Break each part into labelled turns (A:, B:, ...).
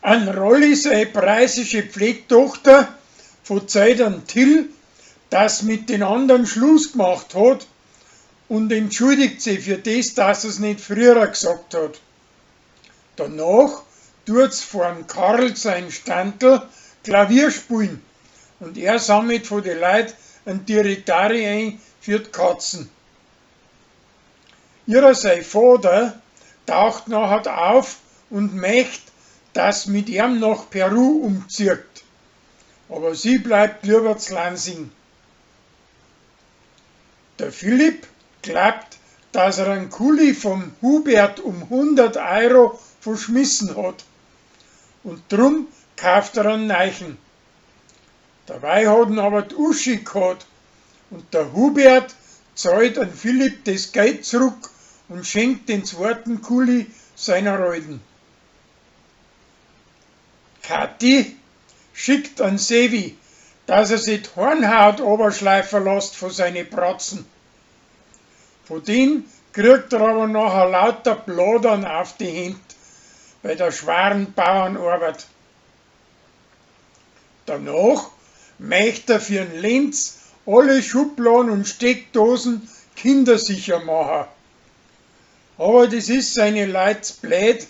A: An Rolli sei preußische Pflegtochter verzeiht an Till, dass mit den anderen Schluss gemacht hat und entschuldigt sie für das, dass er's nicht früher gesagt hat. Danach tut's vorm Karl sein Standl Klavier spielen und er sammelt von de Leut en Tiritari ein für d'Katzen. Ihrer sei Vater taucht nachher auf und möcht, dass mit ihm nach Peru umzieht. Aber sie bleibt lieber zu Lansing. Der Philipp glaubt, dass er einen Kuli vom Hubert um 100 Euro verschmissen hat. Und drum kauft er einen Neichen. Dabei hat ihn aber die Uschi gehabt und der Hubert zahlt an Philipp das Geld zurück und schenkt den zweiten Kuli seiner Alten. Kathi schickt an Sevi, dass er sich die Hornhaut oberschleifen lässt von seine Bratzen. Von denen kriegt er aber nachher lauter Bladern auf die Händ bei der schweren Bauernarbeit. Danach möchte er für den Lenz alle Schubladen und Steckdosen kindersicher machen. Aber das ist seine Leut blöd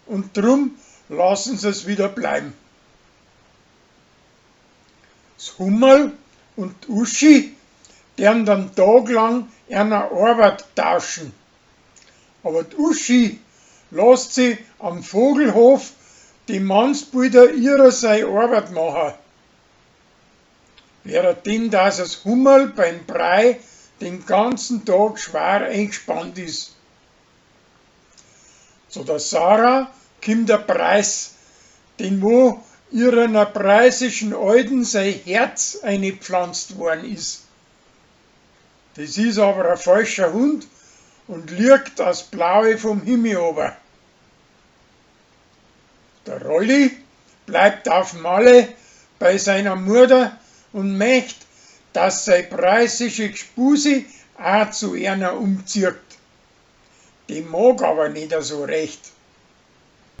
A: und drum lassen sie es wieder bleiben. Das Hummerl und die Uschi deren dann taglang einer Arbeit tauschen. Aber die Uschi lässt sie am Vogelhof die Mannsbilder ihrer sei Arbeit machen. Währenddem dass das Hummerl beim Brei den ganzen Tag schwer eingespannt ist. Zu der Sarah kommt der Preis, den wo ihrer preußischen Alten sein Herz eingepflanzt worden ist. Das ist aber ein falscher Hund und liegt das Blaue vom Himmel ober. Der Rolli bleibt auf Malle bei seiner Mutter und möcht, dass sei preußische Gspusi auch zu einer umzieht. Die mag aber nicht so recht.